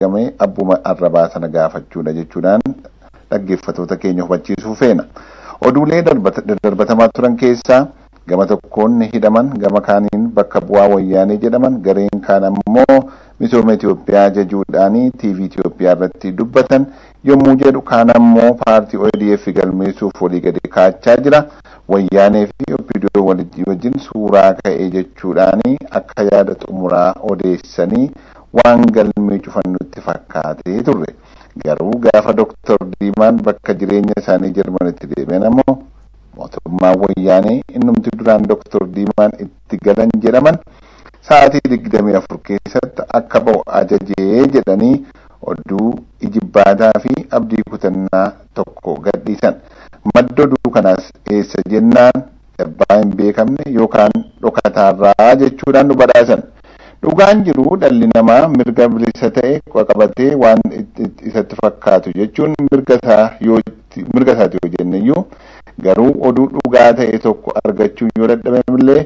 Wareegame abbuma arrabaa sana gaafachuudha jechuudhaan dhaggeeffatoota keenya hubachiisuu feena. Oduulee darbatamaa turan keessaa gama tokkoon ni hidhaman, gama kaaniin bakka bu'aa wayyaanee jedhaman, gareen kaan ammoo misooma Itoophiyaa jajuudhaan TV Itoophiyaa irratti dubbatan yommuu jedhu, kaan ammoo paartii ODF galmeessuuf walii gadi kaachaa jira. Wayyaanee fi OPDO wajjin suuraa ka'ee jechuudhaan akka yaada xumuraa odeessanii waan galmee cufannutti fakkaatee turre. Garuu gaafa Dooktar Diimaan bakka jireenya isaanii Jarmanitti deebi'an ammoo mootummaan wayyaanee innumti duraan Dooktar Diimaan itti galan jedhaman sa'aatii 24 keessatti akka ba'u ajajee jedhanii oduu ijibbaataa fi abdii kutannaa tokko gadhiisan. Madda oduu kanaas eessa jennaan abbaa hin beekamne yookaan dhokataarraa jechuudhaan nu badhaasan. Dhugaan jiru dhalli namaa mirga bilisa ta'e qabatee waan isatti fakkaatu jechuun mirga isaati yoo jenne iyyuu, garuu oduu dhugaa ta'e tokko argachuun yoo dadhabamillee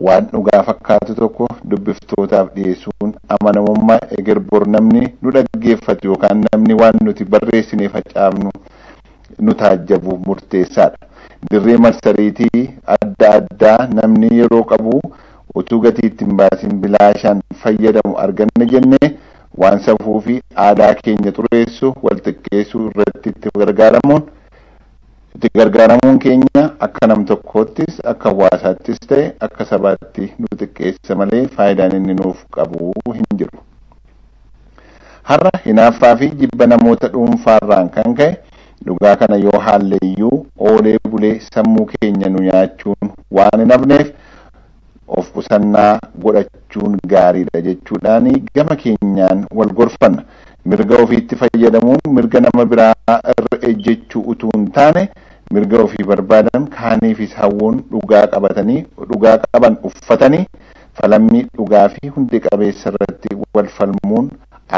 waan dhugaa fakkaatu tokko dubbiftootaaf dhiyeessuun amanamummaa eger bor namni nu dhaggeeffatu yookaan namni waan nuti barreessinee facaafnu nu taajjabu murteessaadha. Dirree marsariitii adda addaa namni yeroo qabu utuu gatii ittiin baasin bilaashaan fayyadamu arganne jennee waan safuu fi aadaa keenya xureessu wal xiqqeessuu irratti itti gargaaramuun keenya akka nam tokkoottis, akka hawaasaattis ta'e akka sabaatti nu xiqqeessa malee faayidaan inni nuuf qabu hin jiru. Har'a hinaaffaa fi jibba namoota dhuunfaarraan kan ka'e dhugaa kana yoo haalleeyyuu oolee bulee sammuu keenya nu nyaachuun waan hin hafneef of qusannaa godhachuun gaariidha jechuudhaan gama keenyaan wal gorfanna. Mirga ofiitti fayyadamuun mirga nama biraa irra ejjechuu utuu hin taane, mirga ofii barbaadan kaaniifis hawwuun, dhugaa qabatanii, dhugaa qaban uffatanii, falammii dhugaa fi hundee qabeessa irratti wal falmuun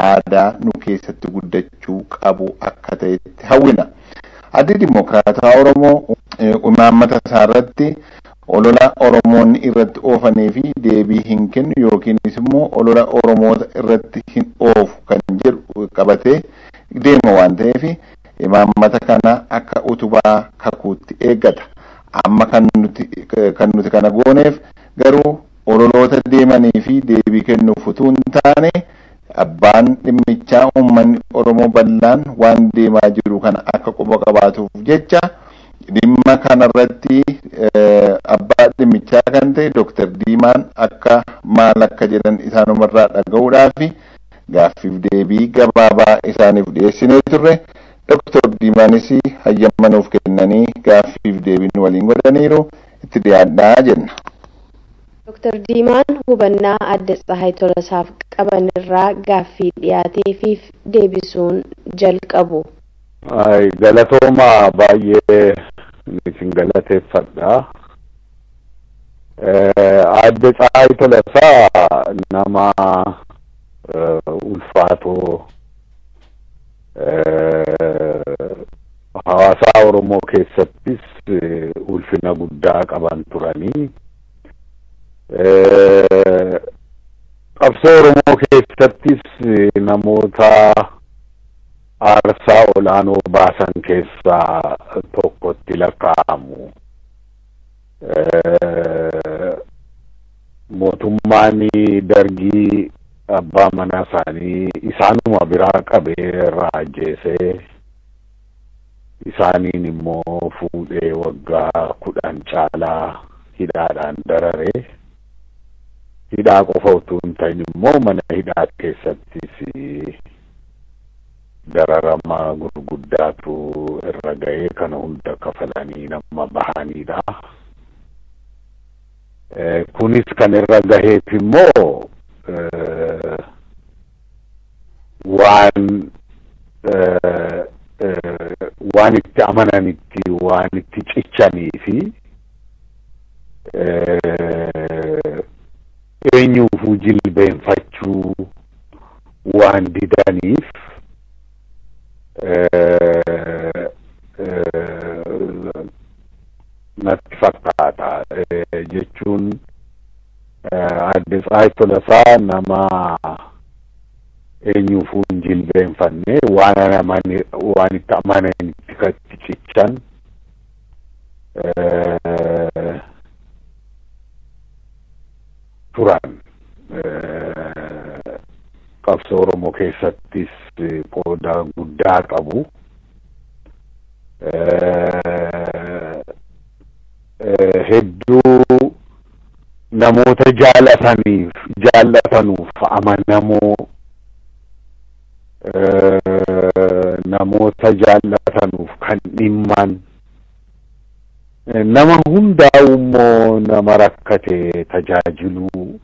aadaa nu keessatti guddachuu qabu akka ta'etti hawwina. Addi Dimokiraataa Oromoo imaammata isaa irratti olola Oromoonni irratti oofanii fi deebii hin kennu yookiinis immoo olola Oromoota irratti hin oofu kan jedhu qabatee deema waan ta'eef, imaammata kana akka utubaa kakuutti eeggata. Amma kan nuti kana gooneef garuu ololoota deemanii fi deebii kennuuf utuu hin taane, abbaan dhimmichaa uummanni Oromoo bal'aan waan deemaa jiru kana akka quba qabaatuuf jecha dhimma kanarratti abbaa dhimmichaa kan ta'e Dooktar Diimaan akka maal akka jedhan isaanumarraa dhaga'uudhaaf gaaffiif deebii gabaabaa isaaniif dhiyeessinee turre. Dooktar Diimaanis hayyama nuuf kennanii gaaffiif deebii nu waliin godhaniiru, itti dhiyaadhaa jenna. Dooktar Diimaan hubannaa adda Tsahaay Tolasaaf qaban irraa gaaffii dhiyaateefiif deebisuun jalqabu. Galatooma, baay'ee isin galateeffadha. Adde Tsahaay Tolasaa nama ulfaatoo hawaasa Oromoo keessattis ulfina guddaa qaban turanii. Qabsoo Oromoo keessattis namoota aarsaa olaanoo baasan keessaa tokkotti lakkaa'amu. Mootummaan Dargii abbaa manaa isaanii isaanuma biraa qabee irraa ajjeesee, isaaniin immoo fuudhee waggaa 10 caalaa hidhaadhaan dararee, hidhaa qofa utuu hin ta'in immoo mana hidhaa keessattis dararama gurguddaatu irra ga'ee, kana hunda kafalanii nama bahanidha. Kunis kan irra gaheef immoo waan itti amananitti waan itti cichanii fi eenyuufuu jilbeenfachuu waan didaniif natti fakkaata. Jechuun adde Tsahaay Tolasaa nama Eenyuufuu hin jilbeenfanne, waan itti amananitti cichan, turan. Qabsoo Oromoo keessattis qooda guddaa qabu. Hedduu namoota jaallataniif jaallatanuuf amanamoo, namoota jaallatanuuf kan dhimman, nama hundaa'u immoo nama rakkate tajaajiluu,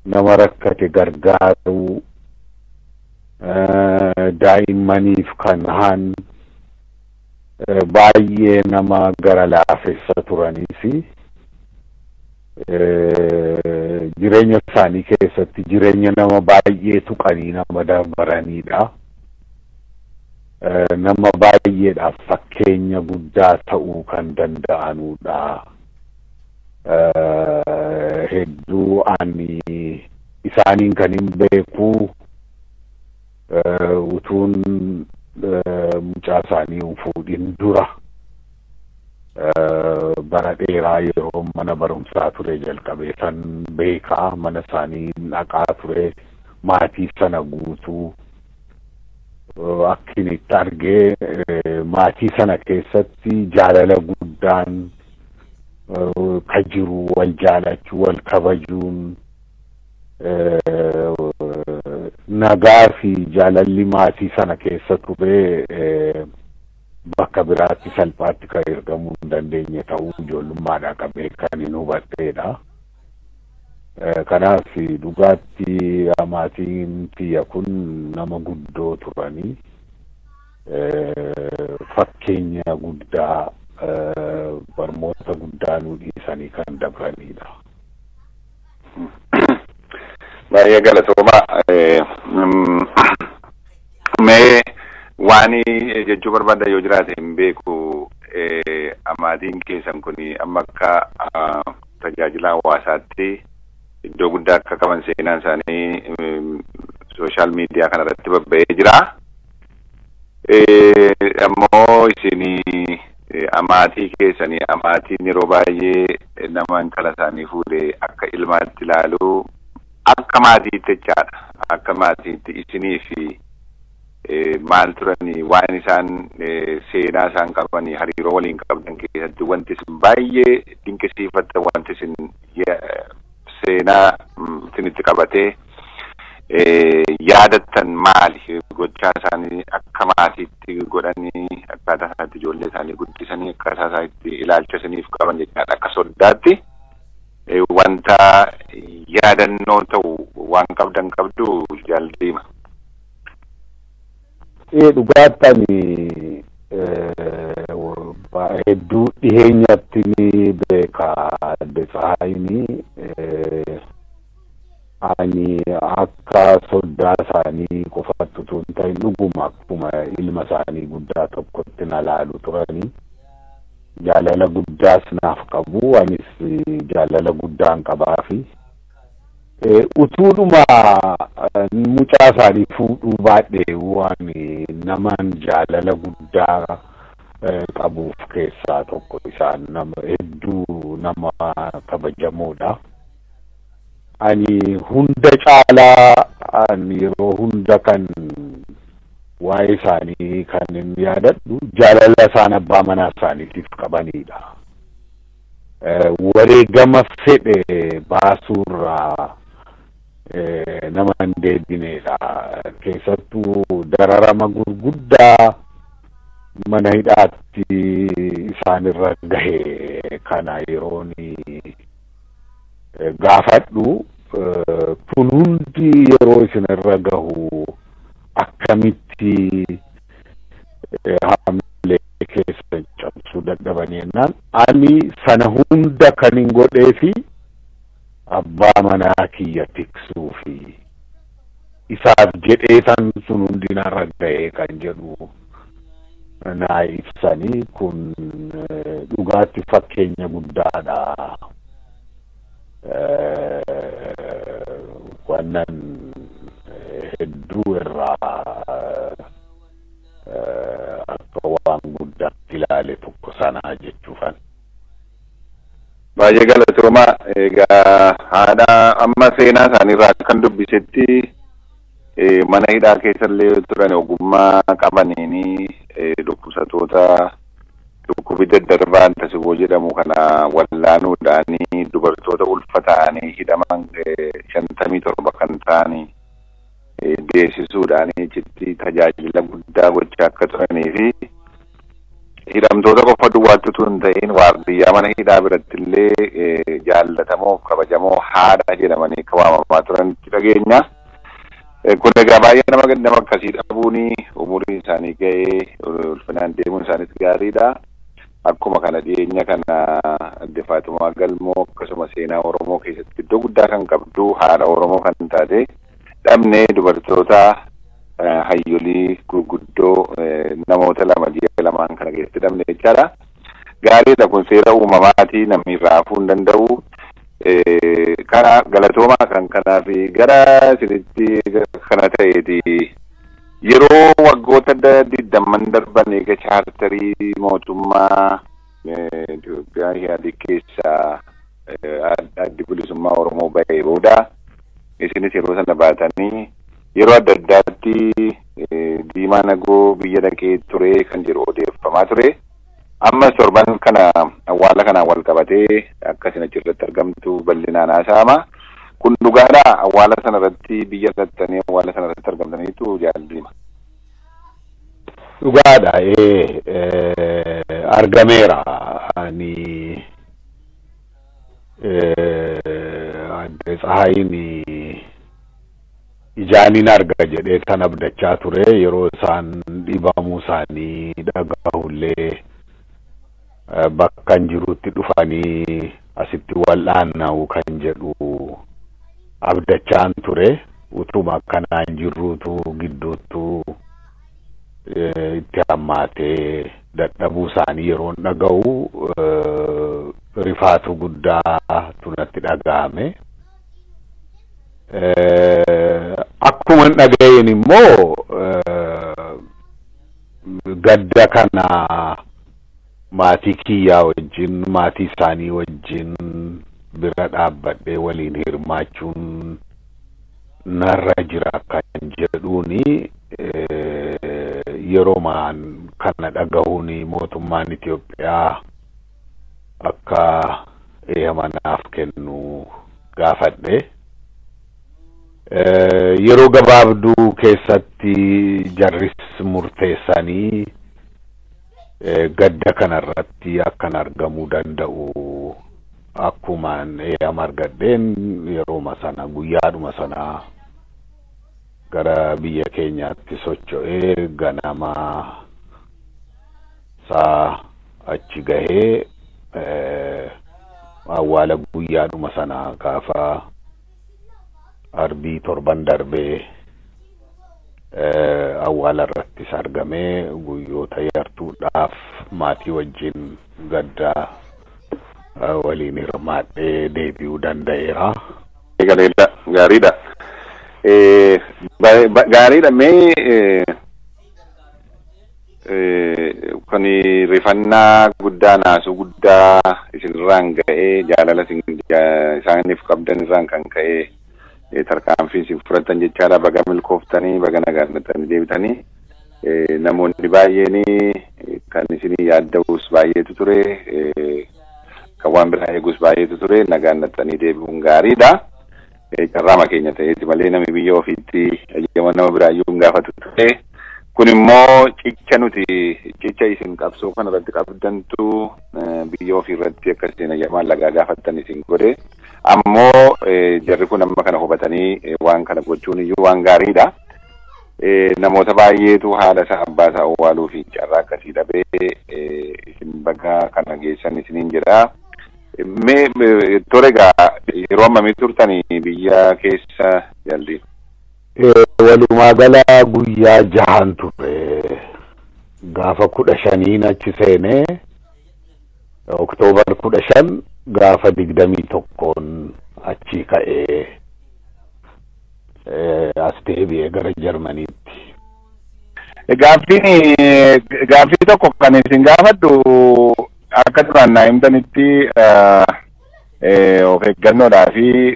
nama rakkate gargaaruu, daa'immaniif kan haan baay'ee nama gara laafessa turaniis, jireenya isaanii keessatti jireenya nama baay'ee tuqanii nama dabaranidha. Nama baay'eedhaaf fakkeenya guddaa ta'uu kan danda'anudha. Hedduu ani isaaniin kan hin beeku utuun mucaa isaanii hin fuudhin dura, bara dheeraa yeroo mana barumsaa ture jalqabee san beekaa, mana isaanii dhaqaa ture, maatii sana guutuu akkin itti argee maatii sana keessatti jaalala guddaan ka jiru, wal jaalachuu, wal kabajuun, nagaa fi jaalalli maatii sana keessa ture bakka biraatti salphaatti kan ergamuu hin dandeenye ta'uu ijoollummaadhaa qabee kan hin hubadheedha. Kanaaf dhugaatti maatiin tiyya kun nama guddoo turanii, fakkeenya guddaa, barmoota guddaa nu dhiisanii kan dabranidha. Baay'ee galatoomaa. Mee waan jechuu barbaaddan yoo jiraate hin beeku, amaatiin keessan kun amma akka tajaajila hawaasaatti iddoo guddaa akka qaban seenaan isaanii sooshaal miidiyaa kana irratti babba'ee jira. Ammoo isin amaatii keessanii, amaatiin yeroo baay'ee nama intala isaanii fuudhee akka ilmaatti ilaalu, akka maatiitti jechaadha. Akka maatiitti isinii fi maal turanii, waan isaan seenaa isaan qabanii, hariiroo waliin qabdan keessatti wanti isin baay'ee dinqisiifattan, wanti isin seenaa isinitti qabatee yaadattan maali? Gochaa isaanii akka maatiitti godhanii, akkaataa isaatti ijoollee isaanii guddisanii, akkaataa isaatti ilaalcha isiniif qaban jechaadha. Akka soddaatti wanta yaadannoo ta'u waan qabdan qabdu, jaaldiima? Ee, dhugaattani hedduu dhiheenyatti ni beeka adde Tsahaayini. Ani akka soddaa isaanii qofaatti utuu hin ta'in dhuguma akkuma ilma isaanii guddaa tokkotti na laalu turanii. Jaalala guddaas naaf qabu, anis jaalala guddaan qabaafi. Utuudhuma mucaa isaanii fuudhuu baadhee waan naman jaalala guddaa qabuuf keessaa tokko isaan, nama hedduu nama kabajamoodha. Ani hunda caalaa ani yeroo hunda kan waa'ee isaanii kan hin yaadadhu jaalala isaan abbaa manaa isaaniitiif qabanidha. Wareegama fedhe baasuurraa nama hin deebinedha. Keessattuu dararama gurguddaa mana hidhaatti isaanirra gahe kana yeroon gaafadhu, kun hundi yeroo isinirra gahu akkamitti haamilee keessa cabsuu dadhabanii jennaan, ani sana hunda kan hin godheefi abbaa manaa kiyya tiksuufi, isaaf jedhee san sun hundi narra ga'ee kan jedhu naa ibsanii. Kun dhugaatti fakkeenya guddaadha. Wannan Hedduu irraa akka waan guddaatti ilaale tokko sanaa jechuufan. Baay'ee galatooma. Egaa haadha amma seenaa isaaniirraa akkan dubbisetti mana hidhaa keessallee turan ogummaa qabaniini dhukkubsattoota dhukkubi daddarbaan tasiboo jedhamu kana wallaanuudhaanii dubartoota ulfa ta'anii hidhaman 57 kan ta'anii deessisuudhaanii achitti tajaajila guddaa gochaa akka turanii fi hidhamtoota qofa duwwaatti utuu hin ta'in waardiyyaa mana hidhaa biratti illee jaallatamoo kabajamoo haadha jedhamanii akka waamamaa turanitti dhageenya. Kun egaa baay'ee nama akkasii dhabuun umuriin isaanii ga'ee ulfinaan deemuun isaanis gaariidha. Akkuma kana dhiyeenya kana adde Faatumaa Galmoo akkasuma seenaa Oromoo keessatti iddoo guddaa kan qabdu haadha Oromoo kan taate dhabnee dubartoota hayyolii gurguddoo namoota lama ji'a lamaan kana keessatti dhabne jechaadha. Gaariidha, kun seera uumamaati, namni irraa hafuu hin danda'u. Kana galatoomaa kan kanaaf gara isinitti kana ta'eeti. Yeroo waggoota 20 darban eega chaartarii mootummaa Itoophiyaa yaadii keessaa addi bilisummaa Oromoo ba'ee booda isinis yeroo sana baatanii yeroo adda addaatti Diimaa Nagoo biyya dhaqee ture kan jedhu odeeffamaa ture. Ammas torban kana awwaala kanaan wal qabatee akkasin achirratti argamtu bal'inaan haasa'ama. Kun dhugaadhaa? Awwaala sana irratti biyya dhattanii awwaala sana irratti argamtaniitu jaalladhima. Dhugaadha, ee, argameera. Ani adde Tsahaayin ijaanin arga jedhee kan abdachaa ture. Yeroo isaan dhibamuu isaanii dhagahullee bakka hin jirutti dhufanii asitti wal'aanna'u kan jedhu abdachaan ture. Utuma akkanaan jirruutu gidduuttu itti hammaatee dadhabuu isaanii yeroon dhaga'u rifaatu guddaatu natti dhaga'ame. Akkuma dhaga'een immoo gadda kana maatii kiyyaa wajjin, maatii isaanii wajjin bira dhaabbadhee waliin hirmaachuun narra jira kan jedhuuni yeroomaan kana dhagahuuni mootummaan Itoophiyaa akka eeyyama naaf kennu gaafadhe. Yeroo gabaabduu keessatti jarris murteessanii gadda kanarratti akkan argamuu danda'u akkumaan eeyyama argadheen yerooma sana guyyaadhuma sana gara biyya keenyaatti socho'ee ganama saa achi gahee awwaala guyyaadhuma sana gaafa arbii torban darbee awwaala irrattis argamee guyyoota yartuudhaaf maatii wajjin gadda waliin hirmaadhee deebi'uu danda'eera. Gaariidha. Gaariidha, mee kan rifannaa guddaa naasuu guddaa isinirraan ga'ee jaalala isaaniif qabdan irraan kan ka'ee tarkaanfii isin fudhatan jechaadha. Baga milkooftanii, baga nagaan deebitanii. Namoonni baay'een kan isinii yaadda'us baay'eetu ture, kan waan biraa eegus baay'eetu ture. Nagaan dhattanii deebi'uun gaariidha. Carraama keenya ta'eeti malee namni biyya ofiitti eeyyama nama biraayyuu hin gaafatu ture. Kun immoo cicha nuti cicha isin qabsoo kana irratti qabdantu biyya ofii irratti akka isin eeyyamaan lagaa gaafattan isin godhe. Ammoo jarri kun amma kana hubatanii waan kana gochuun iyyuu waan gaariidha. Namoota baay'eetu haadha isaa abbaa isaa owwaaluu fi carraa akkasii dhabee isin baga kana geessan isiniin jedha. Mee tole egaa yeroo ammamii turtanii biyya keessa jalli? Walumaa gala guyyaa jahan ture. Gaafa 15n achi seenee, Oktoobar 15, gaafa 21n achi ka'ee. As deebi'ee gara Jarmaniitti. Gaaffii tokko kan isin gaafadhu, akka duraan naa himtanitti of eeggannoodhaa fi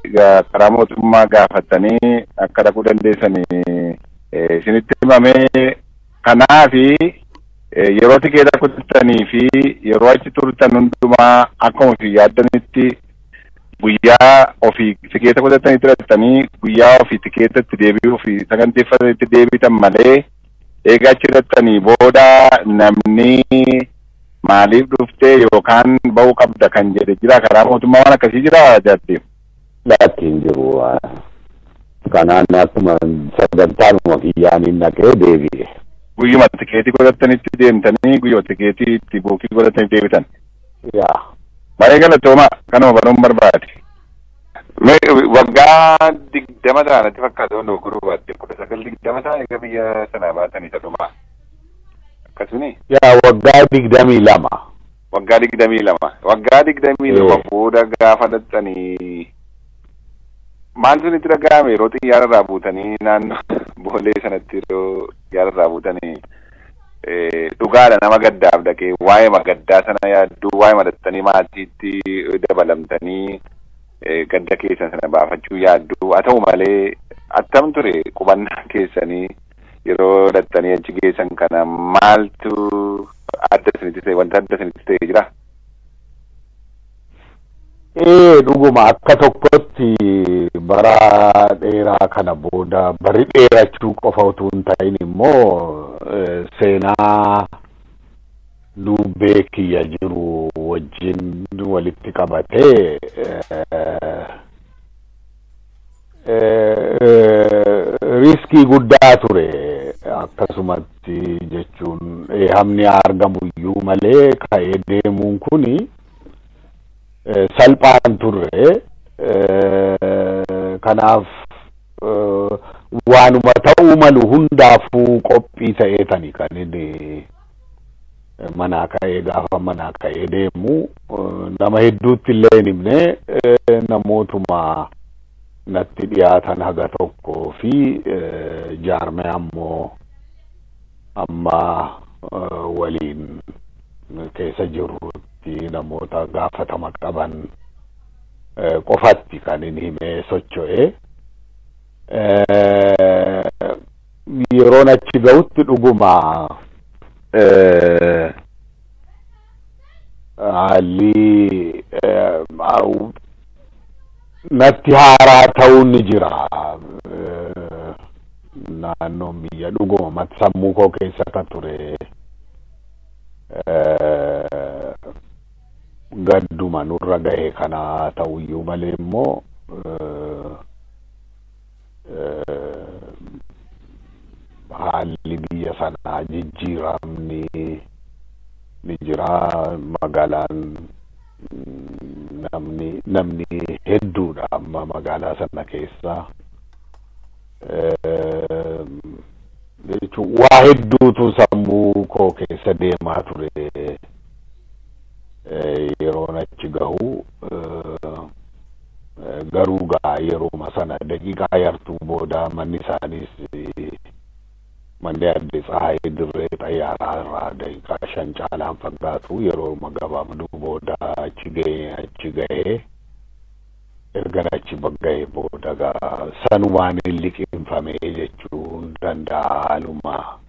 karaa mootummaa gaafattanii akka dhaquu dandeessanii isinitti himamee, kanaafi yeroo tikeeta kutattanii fi yeroo achi turtan hundumaa akkuma ofii yaaddanitti guyyaa ofii tikeeta kutattanitti hidhattanii guyyaa ofii tikeetatti deebi'uu fi saganteeffatanitti deebitan malee, eega achi hidhattanii booda namni maaliif dhuftee yookaan ba'uu qabda kan jedhe jira karaa mootummaa, waan akkasii jira jaatti? Lakki, hin jiru. Kanaan akkuma sagantaanuma kiyyaaniin naqee deebi'e. Guyyuma tikeetii godhatanitti deemtanii, guyyuma tikeetii itti bookii godhatanii deebitan. Yaa. Baay'ee galatooma, kanuma baruun barbaade. Waggaa 20 ta'anitti fakkaata, waan dogoggoruu baatte, 1920 ta'an egaa biyya sanaa baatanii isa dhumaa. Akkasumi? Yaa, waggaa 22. Waggaa 22. Waggaa 22 booda gaafa dhattanii maaltu itti dhaga'ame yeroo xiyyaara irraa buutanii, naannoo Boolee sanatti yeroo xiyyaara irraa buutanii? Dhugaadha, nama gaddaaf dhaqee waa'ee gaddaa sana yaadduu, waa'ee madattanii maatiitti dabalamtanii gadda keessan sana baafachuu yaadduu, haa ta'u malee attam ture qubannaa keessanii yeroo dhattanii achi geessan kana? Maaltu adda isinitti ta'e? Wanta adda isinitti ta'e jira? Ee, dhuguma akka tokkotti bara dheeraa kana booda, barri dheerachuu qofa utuu hin ta'in immoo seenaa dubbee kiyya jiru wajjin walitti qabatee riskii guddaa ture. Akkasumatti jechuun hamni argamu iyyuu malee ka'ee deemuun kuni salphaan turre. Kanaaf waanuma ta'uu malu hundaafuu qophii ta'eetani kan inni manaa ka'ee. Gaafa manaa ka'ee deemu nama hedduutti illee hin himne, namootuma natti dhiyaatan haga tokkoo fi jaarmee ammoo amma waliin keessa jirrutti namoota gaafatama qaban qofatti kan inni himee socho'e. Yeroon achi ga'utti dhuguma haalli natti haaraa ta'uun ni jira. Naannoon biyya dhuguma sammuu koo keessa kan ture gadduma nurra gahe kana ta'uyyuu malee immoo haalli biyya sanaa jijjiiramni ni jira. Magaalaan namni hedduudha amma magaalaa sana keessa jechuun waa hedduutu sammuu koo keessa deemaa ture yeroon achi gahu. Garuu gaa yeruma sana daqiiqaa yartuu booda manni isaaniis, manni Adde Tsahaay, dirree xayyaaraa irraa daqiiqaa 5 caalaan fagaatu. Yeroo gabaabduu booda achi gahee, achi gahee erga achi gahee booda gaa sanumaan liqinfamee jechuun danda'a. Haaluma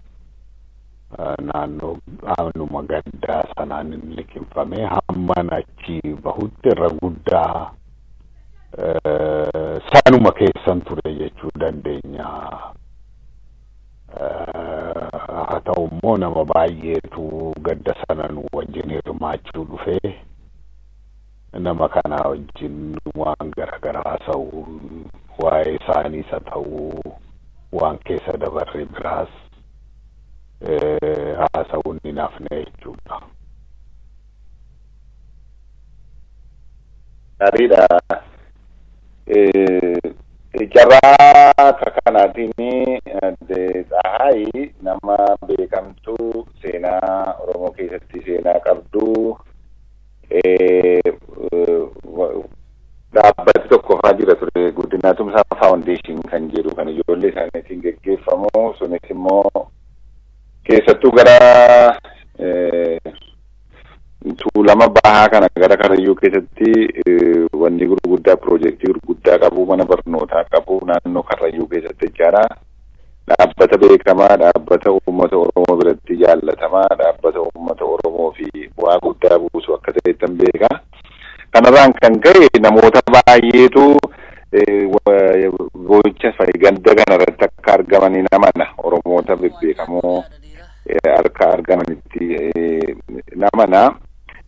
naannoo haaluma gaddaa sanaan liqinfamee hamman achi bahutti irra guddaa sanuma keessan ture jechuu dandeenya. Haa ta'u immoo nama baay'eetu gadda sana nu wajjin hirmaachuu dhufee, nama kana wajjin waan garagaraa haasa'u, waa'ee isaaniis haa ta'u waan keessa dabarre biraas haasa'uun hin hafne jechuudha. Gaariidha. Carraa akka kanaatiin Adde Tsahaay nama beekamtuu seenaa Oromoo keessatti seenaa qabdu, dhaabbati tokko faa jira ture, Guddinaa Tumsaa Foundation kan jedhu kan ijoollee isaaniitiin geggeeffamu, sunis immoo keessattuu gara Tuulama Bahaa kana gara Karrayyuu keessatti wanni gurguddaa, piroojeektii gurguddaa qabu, mana barnootaa qabu naannoo Karrayyuu keessatti ijaara. Dhaabbata beekamaa, dhaabbata uummata Oromoo biratti jaallatamaa, dhaabbata uummata Oromoo fi bu'aa guddaa buusu akka ta'ettan beeka. Kanarraan kan ka'e namoota baay'eetu boo'icha ganda kanarratti akka argamanii namana Oromoota bebbeekamoo harka argamanitti namana.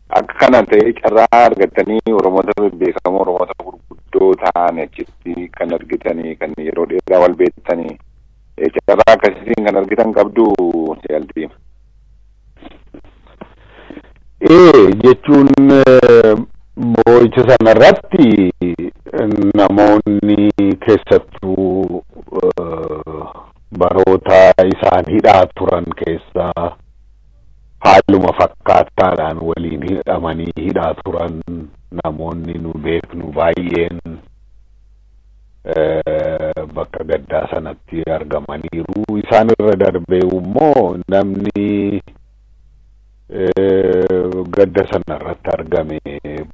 Akka kana ta'e carraa argatanii Oromoota bebbeekamoo, Oromoota gurguddoo ta'an achitti kan argitanii, kan yeroo dheeraa wal beektanii, carraa akkasiitiin kan argitan qabdu jaaltii. Ee, jechuun boo'icha sanarratti namoonni keessattuu baroota isaan hidhaa turan keessaa haaluma fakkaataadhaan waliin hidhamanii hidhaa turan, namoonni nu beeknu baay'een bakka gaddaa sanatti argamaniiru. Isaan irra darbee immoo namni gadda sana irratti argame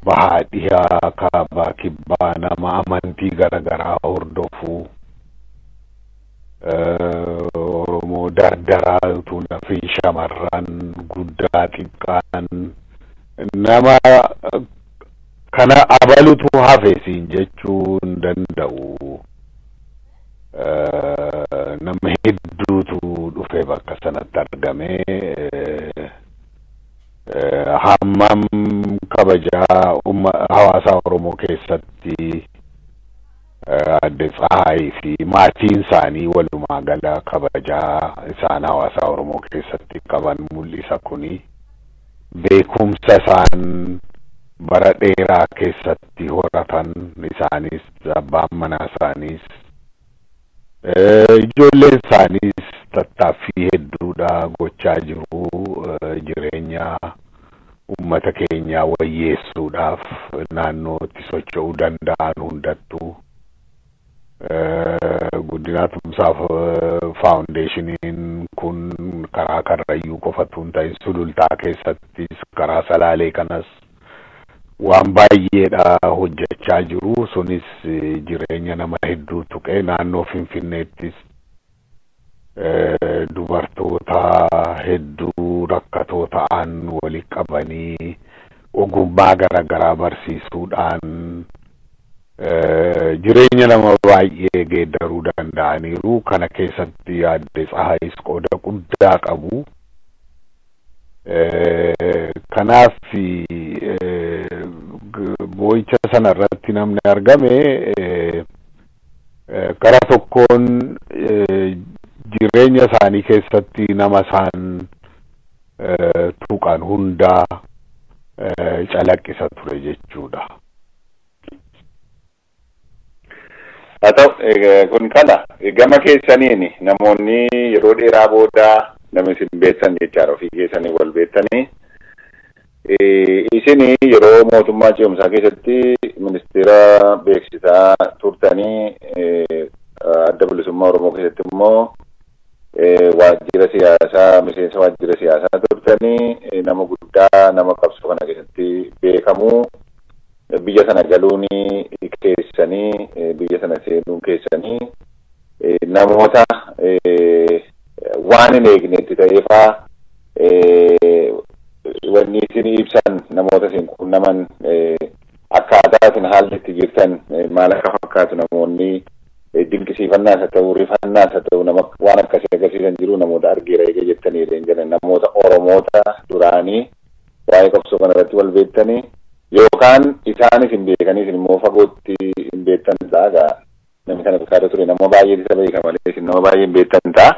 bahaa, dhihaa, kaabaa, kibbaa, nama amantii garaagaraa hordofu, Oromoo dardaraa utuu fi shamarran, guddaa xiqqaan, nama kana abalutu hafe siin jechuu hin danda'u. Nama hedduutu dhufe bakka sanatti argame. Hammam kabajaa hawaasa Oromoo keessatti Adde Tsahaayii fi maatiin isaanii walumaa gala kabajaa isaan hawaasa Oromoo keessatti qaban mul'isa kuni. Beekumsa isaan bara dheeraa keessatti horatan, isaanis, abbaan manaa isaaniis, ijoolleen isaaniis tattaaffii hedduudha gochaa jiru jireenya uummata keenyaa wayyeessuudhaaf naannootti socho'uu danda'an hundattuu. Guddinaa Tumsaa Foundationiin kun karaa Karrayyuu qofatu hin ta'in, Sulultaa keessattis, karaa Salaalee kanas waan baay'eedha hojjechaa jiru. Sunis jireenya nama hedduu tuqee, naannoo Finfinneettis dubartoota hedduu rakkatoo ta'an walitti qabanii ogummaa garaagaraa barsiisuudhaan jireenya nama baay'ee geeddaruu danda'aniiru. Kana keessatti Aadde Tsahaayis qooda guddaa qabu. Kanaaf boo'icha sana irratti namni argame gara tokkoon jireenya isaanii keessatti nama isaan tuqan hundaa calaqqisa ture jechuudha. Haa ta'u, kun kana gama keessaniin namoonni yeroo dheeraa booda namni isin beektan jechaadha, ofii keessanii wal beektanii. Isin yeroo mootummaa ce'umsaa keessatti ministeera beeksisaa turtanii, Adda Bilisummaa Oromoo keessatti immoo waajjira siyaasaa, miseensa waajjira siyaasaa turtanii, nama guddaa, nama qabsoo kana keessatti beekamu, biyya sana galuun keessanii, biyya sana seenuun keessanii namoota waan hin eegnetti ta'eefaa wanni isin ibsan, namoota isin qunnaman, akkaataa isin haalli itti jirtan maal akka fakkaatu, namoonni dinqisiifannaas haa ta'u, rifannaas haa ta'u, nama waan akkasii agarsiisan jiru, namoota argeera eega jettanii jedhan, namoota Oromoota duraanii waa'ee qabsoo kanarratti wal beektanii yookaan isaanis hin beekanii isin immoo fagootti hin beektan ta'a. Gaa namni kana fakkaata ture, nama baay'ee isa beeka malee isin nama baay'ee hin beektan ta'a.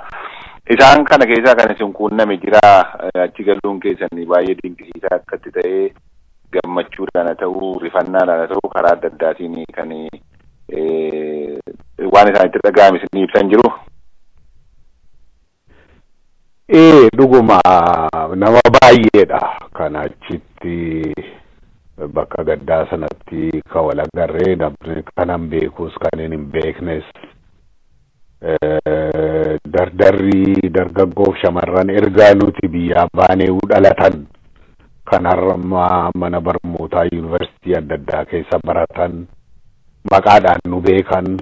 Isaan kana keessaa kan isin quunname jira, achi galuun keessanii baay'ee dinqisiisaa akkatti ta'ee, gammachuudhaan haa ta'u, rifannaadhaan haa ta'u, karaa adda addaatiin kan waan isaanitti dhaga'ame isin ibsan jiru. Ee, dhuguma nama baay'eedha kan achitti Bakka gaddaa sanatti kan wal agarree namni kanan beekus kan hin beeknes, dardarri dargaggoof shamarran ergaa nuti biyyaa baanee dhalatan, kan har'a mana barnootaa yuunivarsiitii adda addaa keessa baratan, maqaadhaan nu beekan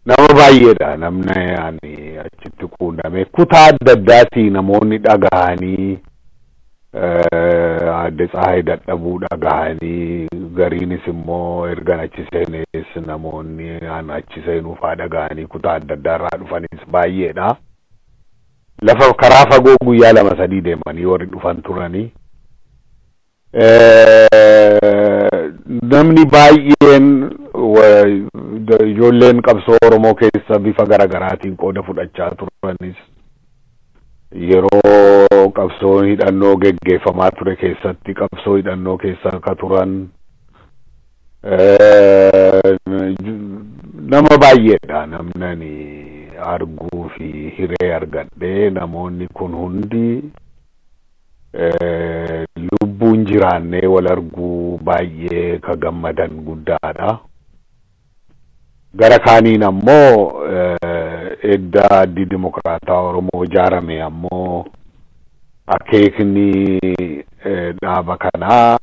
nama baay'eedha. Namni ani achitti quunname kutaa adda addaatii namoonni dhagahanii, Adde Tsahaay dadhabuu dhagahanii, gariinis immoo ergan achi seenes namoonni an achi seenuu faa dhagahanii kutaa adda addaa irraa dhufanis baay'eedha. Lafa karaa fagoo guyyaa 2-3 deemanii warri dhufan turanii. Namni baay'een, ijoolleen qabsoo Oromoo keessa bifa garaagaraatiin qooda fudhachaa turanis, yeroo qabsoo hidhannoo geggeeffamaa ture keessatti qabsoo hidhannoo keessa akka turan, nama baay'eedha namni ani arguu fi hiree argadhee. Namoonni kun hundi lubbuun jiraannee wal arguu baay'ee ka gammadan guddaadha. Gara kaaniin ammoo edda Addi Dimokiraataa Oromoo ijaarame ammoo akeekni dhaaba kanaa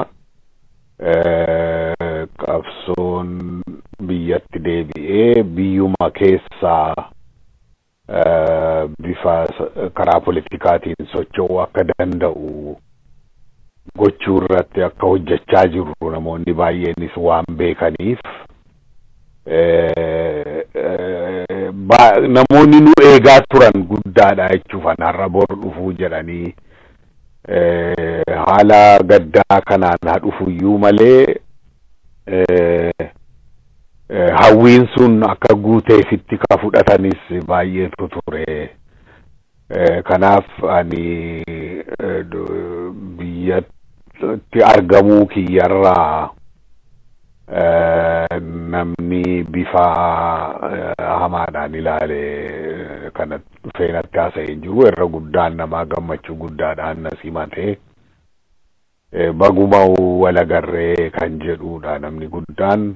qabsoon biyyatti deebi'ee biyyuma keessaa bifa karaa politikaatiin socho'uu akka danda'u gochuu irratti akka hojjechaa jirru namoonni baay'eenis waan beekaniif, namoonni nu eegaa turan guddaadha jechuuf. Har'a bor dhufuu jedhanii haala gaddaa kanaan haa dhufuyyuu malee, hawwiin sun akka guuteefitti ka fudhatanis baay'eetu ture. Kanaaf ani biyyatti argamuu kiyyarraa namni bifa hamaadhaan ilaale kana dhufee natti haasa'ee jiru. Irra guddaan namaa gammachuu guddaadhaan na simate, baguma wal agarree kan jedhudha namni guddaan.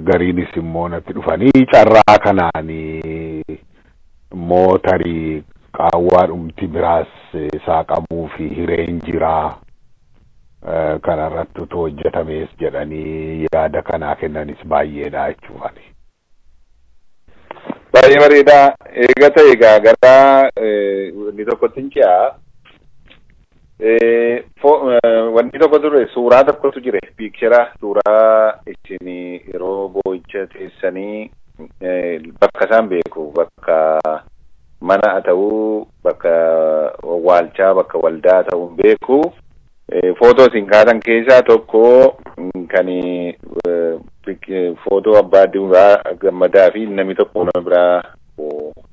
Gariinis immoo natti dhufanii carraa kanaanii immoo tarii qaawwaa dhumti biraas saaqamuu fi hireen jiraa, kana irratti utuu hojjetamees jedhanii yaada kanaa kennanis baay'eedha jechuudha. Baay'ee bareedaa. Eega ta'e egaa gara wanni tokkotti hin ce'a. Wanni tokko ture, suuraa tokkotu jire, picture suuraa isin yeroo boo'icha teessanii, bakka isaan beeku, bakka mana haa ta'uu, bakka waalchaa, bakka waldaa ta'uu beeku. Footoo isin kaasan keessaa tokko kan footoo Abbaa Duulaa Gammadaa fi namni tokko nama biraa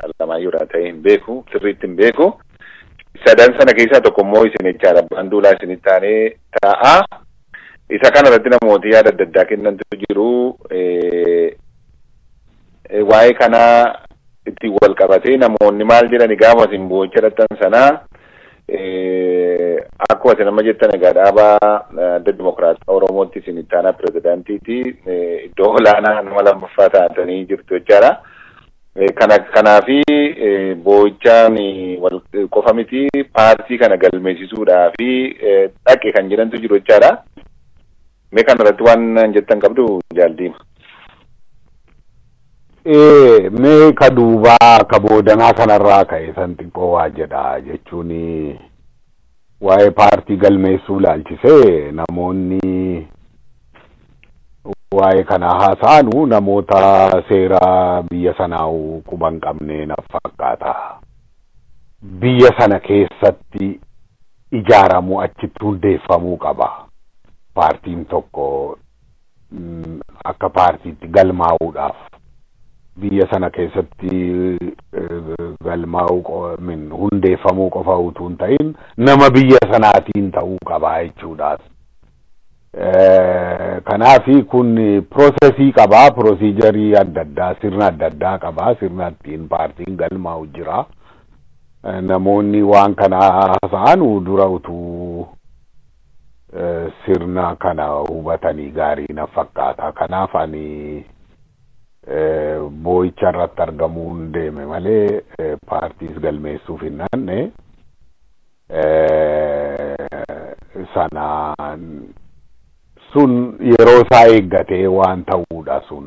Alamaayyoo ta'e hin beeku, sirriitti hin beeku. Sadan sana keessaa tokko immoo isin jechaadha. Abbaan Duulaa isinitti aanee taa'a. Isa kana irratti namooti yaada adda addaa kennantu jiru. Waa'ee kanaa ittiin wal qabatee namoonni maal jedhani? Gaafa isin boo'icha dhaqxan sanaa, akkuma isin amma jettan egaa dhaaba Adda Dimokiraataa Oromootti isin itti aanaa pirezidaantiiti, iddoo olaanaa nama lammaffaa taatanii jirtu jechaadha. Kana kanaafi boo'ichaan wal qofa miti, paartii kana galmeessisuudhaa fi dhaqe kan jedhantu jiru jechaadha. Mee kana irratti waan jettan qabdu, Jaaldiima? Mee ka duubaa ka boodanaa kanarraa ka'e san xiqqoo waa jedha. Jechuun waa'ee paartii galmeessuu ilaalchisee namoonni waa'ee kana haasa'anu namoota seera biyya sanaa quba hin qabne na fakkaata. Biyya sana keessatti ijaaramuu, achitti hundeeffamuu qaba. Paartiin tokko akka paartiitti galmaa'uudhaaf biyya sana keessatti galmaa'uu, hundeeffamuu qofa utuu hin ta'in, nama biyya sanaatiin ta'uu qaba jechuudhaas. Kanaafi kun processii qabaa, procedure adda addaa, sirna adda addaa qabaa, sirna ittiin paartiin galmaa'u jira. Namoonni waan kana haasa'an dura utuu Sirna kana hubatanii gaarii na fakkaata. Kanaaf ani boo'icha irratti argamuun deeme malee paartiis galmeessuuf hin naanne. Sanaan sun yeroo isaa eeggatee waan ta'uudha, sun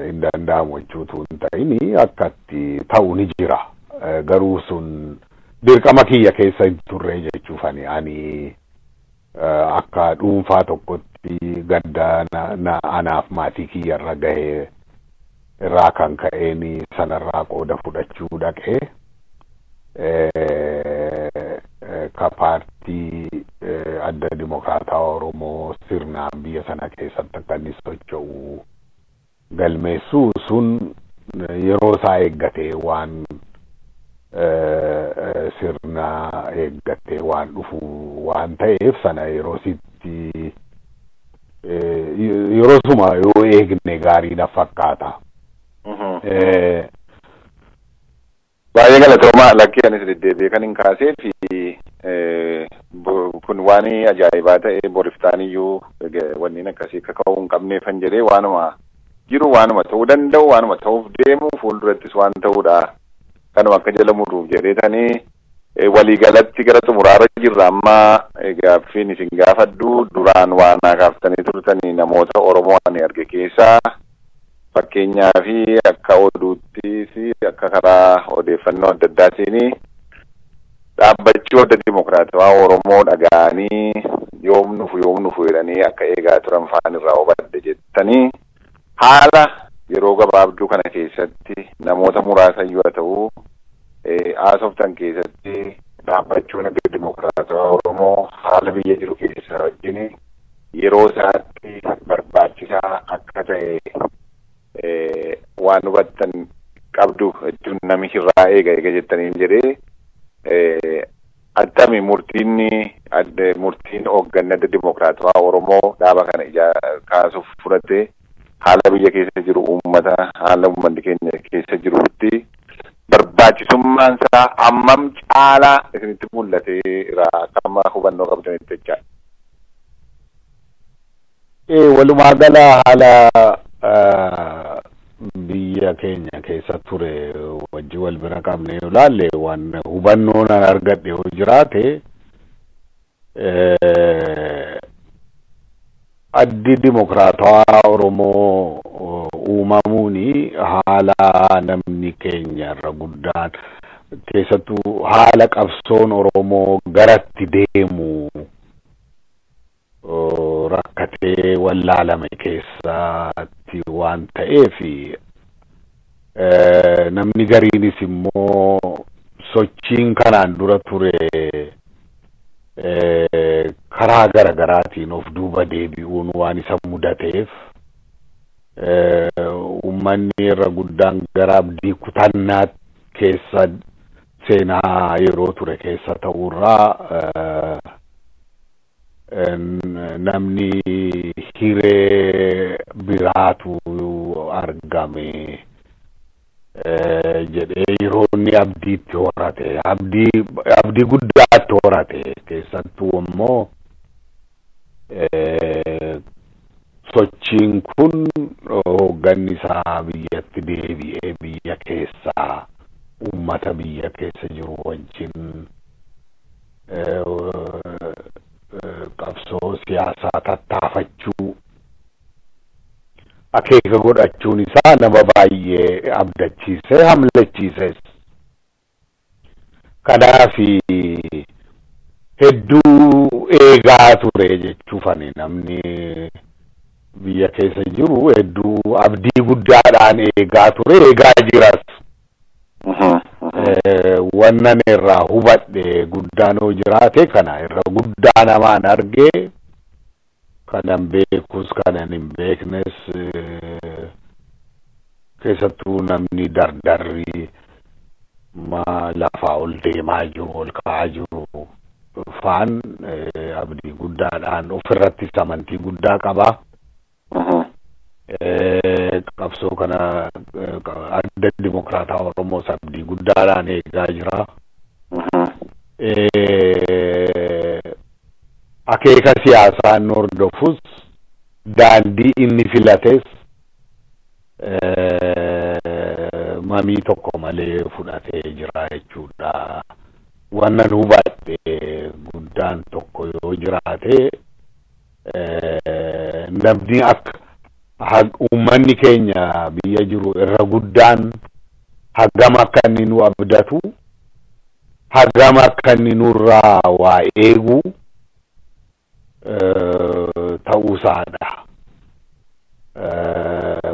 hin danda'amu jechuutu hin ta'ini, akkatti ta'u ni jira. Garuu sun dirqama kiyya keessa hin turre jechuufani. Ani akka dhuunfaa tokkotti gadda anaaf maatii kiyya irra gahee irraa kan ka'een sanarraa qooda fudhachuu dhaqee, ka paartii Adda Dimokraataa Oromoo sirnaan biyya sana keessatti akka inni socho'u galmeessuu sun yeroo isaa eeggatee, waan sirna eeggatee waan dhufu waan ta'eef, sana yeroo sitti yeroo suma yoo eegne gaarii na fakkaata. Baay'ee galatoomaa. Lakkii, anis deddeebi'ee kan hin kaasee fi kun waan ajaa'ibaa ta'e, boriftaan iyyuu wanniin akkasii akka ka'uu hin qabneefan jedhee, waanuma jiru, waanuma ta'uu danda'u, waanuma ta'uuf deemu, fuuldurattis waan ta'uudha. Kanuma akka jala muruuf jedhee tanii. Waliigalatti gara xumuraarra jirra amma. Gaaffiin isin gaafadhu, duraan waan kaaftanii turtanii, namoota Oromoo ani arge keessaa fakkeenyaa fi akka oduuttis akka karaa odeeffannoo adda addaatiin dhaabbachuu Adda Dimokiraatawaa Oromoo dhaga'anii yoom nufu, yoom nufu jedhanii akka eegaa turan faan irraa hubadhe jettanii, haala yeroo gabaabduu kana keessatti namoota muraasa iyyuu haa ta'uu haasoftan keessatti dhaabbachuun Adda Dimokiraatawaa Oromoo haala biyya jiru keessa wajjin yeroo isaatti barbaachisaa akka ta'e waan hubattan qabdu jechuun nami irraa eega eega jettaniin jedhee, attami murtiin murtiin hoogganni Adda Dimokiraatawaa Oromoo dhaaba kana ijaa kaasuuf fudhate haala biyya keessa jiru, uummata, haala uummanni keenya keessa jirutti barbaachisummaan isaa hammam caalaa isinitti mul'ateera akka amma hubannoo qabdanitti jechaadha? Walumaa gala haala biyya keenya keessa ture wajji wal bira qabne yoo ilaalle, waan hubannoon an argadhe yoo jiraate, Addi Dimokiraatawaa Oromoo uumamuuni haala namni keenya irra guddaan, keessattuu haala qabsoon Oromoo garatti deemu rakkatee wallaalame keessatti waan ta'eef, namni gariinis immoo sochiin kanaan dura ture karaa gara garaatiin of duuba deebi'uun waan isa mudateef, uummanni irra guddaan gara abdii kutannaa keessa seenaa yeroo ture keessa ta'urraa, namni hiree biraatu argame jedhee yeroo inni abdiitti horate, abdii guddaatti horate, keessattuu immoo sochiin kun hoogganni isaa biyyatti deebi'ee biyya keessaa uummata biyya keessa jiru wajjin qabsoo siyaasaa tattaafachuu akeeka godhachuun isaa nama baay'ee abdachiisee hamlachiises. Kanaaf hedduu eegaa ture jechuufani, namni biyya keessa jiru hedduu abdii guddaadhaan eegaa ture, eegaa jiras. Wannan irraa hubadhe guddaan yoo jiraate kana irra guddaa namaan argee, kanan beekus kanan hin beeknes, keessattuu namni dardarri ma lafaa ol deemaa jiru, ol ka'aa jiru faan abdii guddaadhaan ofirrattis amantii guddaa qaba. Qabsoo kana Adda Dimokraataa Oromoos abdii guddaadhaan eegaa jira. Akeeka siyaasaa inni hordofus, daandii inni filates mamii tokko malee fudhatee jira jechuudha. Wannan hubadhe guddaan tokko yoo jiraate, namni akka uummanni keenya biyya jiru irra guddaan hagam akka inni nu abdatu, hagam akka inni nurraa waa eegu ta'uusaadha.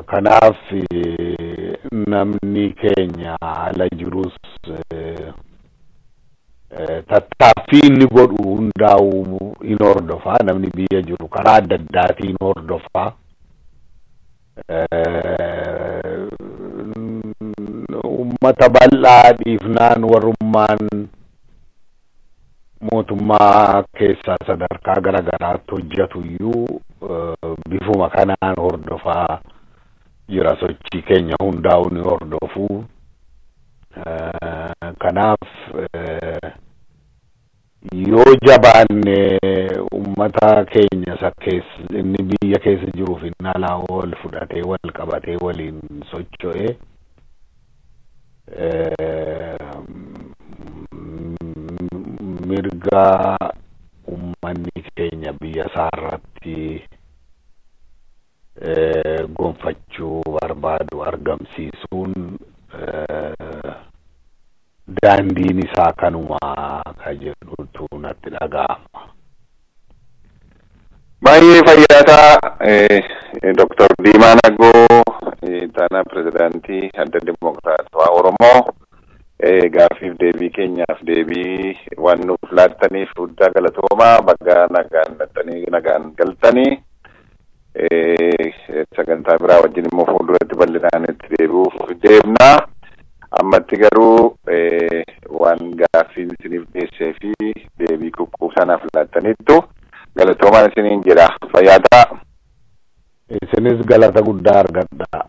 Kanaaf namni keenya ala jirus tattaaffii inni godhu hundaa'u in hordofaa, namni biyya jiru karaa adda addaatiin hordofaa. Uummata bal'aa dhiifnaan warrummaan mootummaa keessaa sadarkaa gara garaatti hojjetu iyyuu bifuma kanaan hordofaa jira, sochii keenya hundaa'u ni hordofu. Kanaaf yoo jabaanne uummata keenya isa keessa inni biyya keessa jiruuf inni alaa wal fudhatee, wal qabatee, waliin socho'ee mirga uummanni keenya biyya isaa irratti gonfachuu barbaadu argamsiisuun daandiin isaa kanuma ka jedhutu natti dhaga'ama. Baay'ee fayyaataa, Dr. Diimaa Nagoo, ittaanaa pirezidaantii Adda Dimokiraatawaa Oromoo, gaaffiif deebii keenyaaf deebii waan nuuf laattaniif guddaa galatoomaa. Baggaa nagaan dhattanii nagaan galtanii, sagantaa biraa wajjin immoo fuulduratti bal'inaan itti deebi'uuf deemnaa. Ammatti garuu waan gaaffiin isiniif dhiyeessee fi deebii quuqqubsanaaf laattaniittu galatoomaan isiniin jedha. Fayyaataa. Isinis galata guddaa argadha.